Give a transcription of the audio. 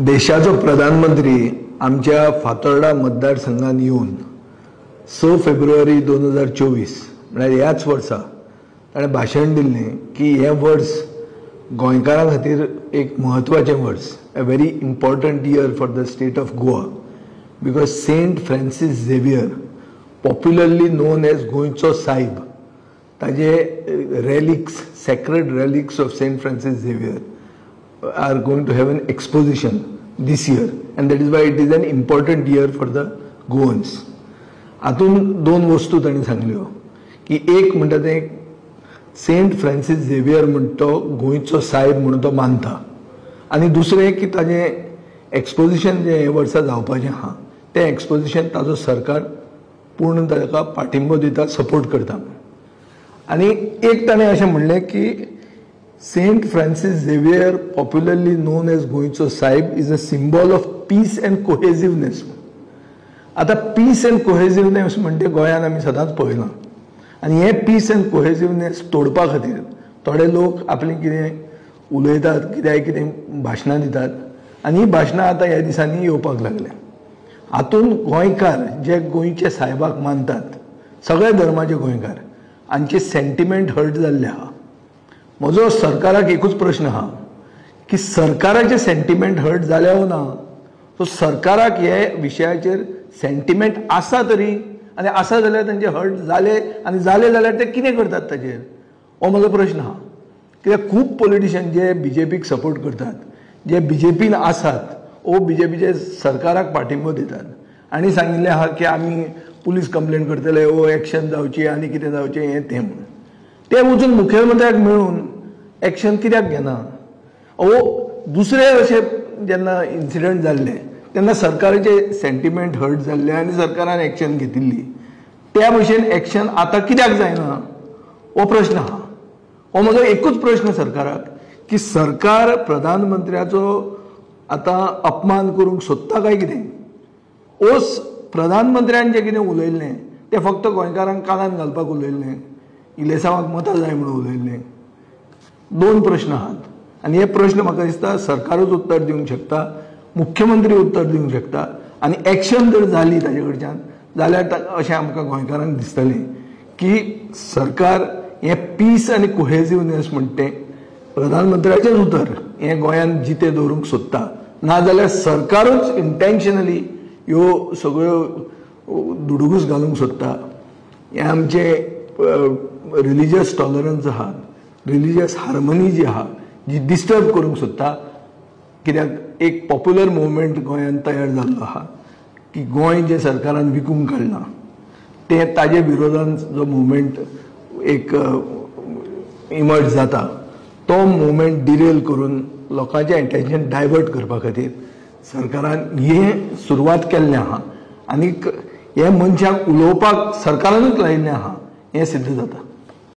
देशाचो प्रधानमंत्री आमच्या फातोर्डा मतदारसंघात येवन 6 फेब्रुवारी 2024 म्हळ्यार ह्याच वर्सा ताणें भाशण दिल्लें की हें वर्स गोंयकारां खातीर एक म्हत्वाचें वर्स, a very important year for the state of Goa, because Saint Francis Xavier, popularly known as गोंयचो सायब, ताजे relics, sacred relics of Saint Francis Xavier are going to have an exposition this year, and that is why it is an important year for the Goans. हातूंत दोन वस्तू ताणें सांगल्यो की एक म्हणटा तें सेंट फ्रांसीस झेवियर म्हण तो गोंयचो सायब म्हणून तो मानता, आनी दुसरें की ताजें एक्सपोजिशन जें हे वर्सा जावपाचें आहा तें एक्सपोजिशन ताजो सरकार पूर्ण ताका पाठिंबो दिता, सपोर्ट करता. आनी एक ताणें अशें म्हणलें की Saint Francis Xavier, popularly known as गोंयचो सायब, is a symbol of peace and cohesiveness. आतां पीस एंड कोहेजिवनेस म्हणटे गोंयांत आमी सदांच पळयलां, आनी हें पीस एंड कोहेजिवनेस तोडपा खातीर थोडे लोक आपलें कितें उलयतात, कित्याक कितें भाशणां दितात, आनी हीं भाशणां आतां ह्या दिसांनी येवपाक लागल्या. हातूंत गोंयकार जे गोंयच्या सायबाक मानतात, सगळ्या धर्माचे गोंयकार, हांचे सेंटिमेंट हर्ट जाल्ले आहा. म्हजो सरकाराक एकूच प्रश्न आहा की सरकाराचे सेंटिमेंट हर्ट जाले वो ना, सो सरकाराक हे विशयाचेर सेंटिमेंट आसा तरी, आनी आसा जाल्यार तांचे हर्ट जाले, आनी जाले जाल्यार ते कितें करतात ताचेर, हो म्हजो प्रश्न आहा. कित्याक खूब पॉलिटिशियन जे बीजेपीक सपोर्ट करतात, जे बीजेपीन आसात वो बीजेपीचे सरकाराक पाठिंबो दितात आनी सांगिल्लें आहा की आमी पुलीस कंप्लेन करतले, वो एक्शन जावची आनी कितें जावचें हें तें म्हणून. ते वचून मुखेलमंत्र्याक मेळून एक्शन कित्याक घेना? वो दुसरे अशे जेन्ना इन्सिडंट जाल्ले तेन्ना सरकाराचे सेंटिमेंट हर्ट जाल्ले आनी सरकारान एक्शन घेतिल्ली, त्या भशेन एक्शन आतां कित्याक जायना, हो प्रश्न आहा. हो म्हजो एकूच प्रश्न सरकाराक की सरकार प्रधानमंत्र्याचो आतां अपमान करूंक सोदता काय कितें? ओ प्रधानमंत्र्यान जें कितें उलयल्लें तें फक्त गोंयकारांक कानान घालपाक उलयल्लें, इलेसांवाक मतां जाय म्हणून उलयल्लें. दोन प्रश्न आहात आनी हे प्रश्न म्हाका दिसता सरकारूच उत्तर दिवंक शकता, मुख्यमंत्री उत्तर दिवंक शकता, आनी एक्शन जर जाली ताजे कडच्यान जाल्यार अशें आमकां गोंयकारांक दिसतलें की सरकार हें पीस आनी कोहेजिवनेस म्हणटा तें प्रधानमंत्र्याचेंच उतर हें गोंयांत जितें दवरूंक सोदता, नाजाल्यार सरकारूच इंटेंशनली ह्यो सगळ्यो दुडगूस घालूंक सोदता. हें आमचें रिलिजियस टॉलरन्स आहा, रिलिजियस हार्मनी जी आहा जी डिस्टर्ब करूंक सोदता. कित्याक एक पॉप्युलर मुवमेंट गोंयांत तयार जाल्लो आहा की गोंय जें सरकारान विकूंक काडलां तें ताजे विरोधान जो मुवमेंट एक इमर्ज जाता तो मुवमेंट डिरेल करून लोकांचें अटेंशन डायवर्ट करपा खातीर सरकारान हें सुरवात केल्लें आहा, आनी हे मनशाक उलोवपाक सरकारानूच लायिल्लें आहा हें सिद्ध जाता.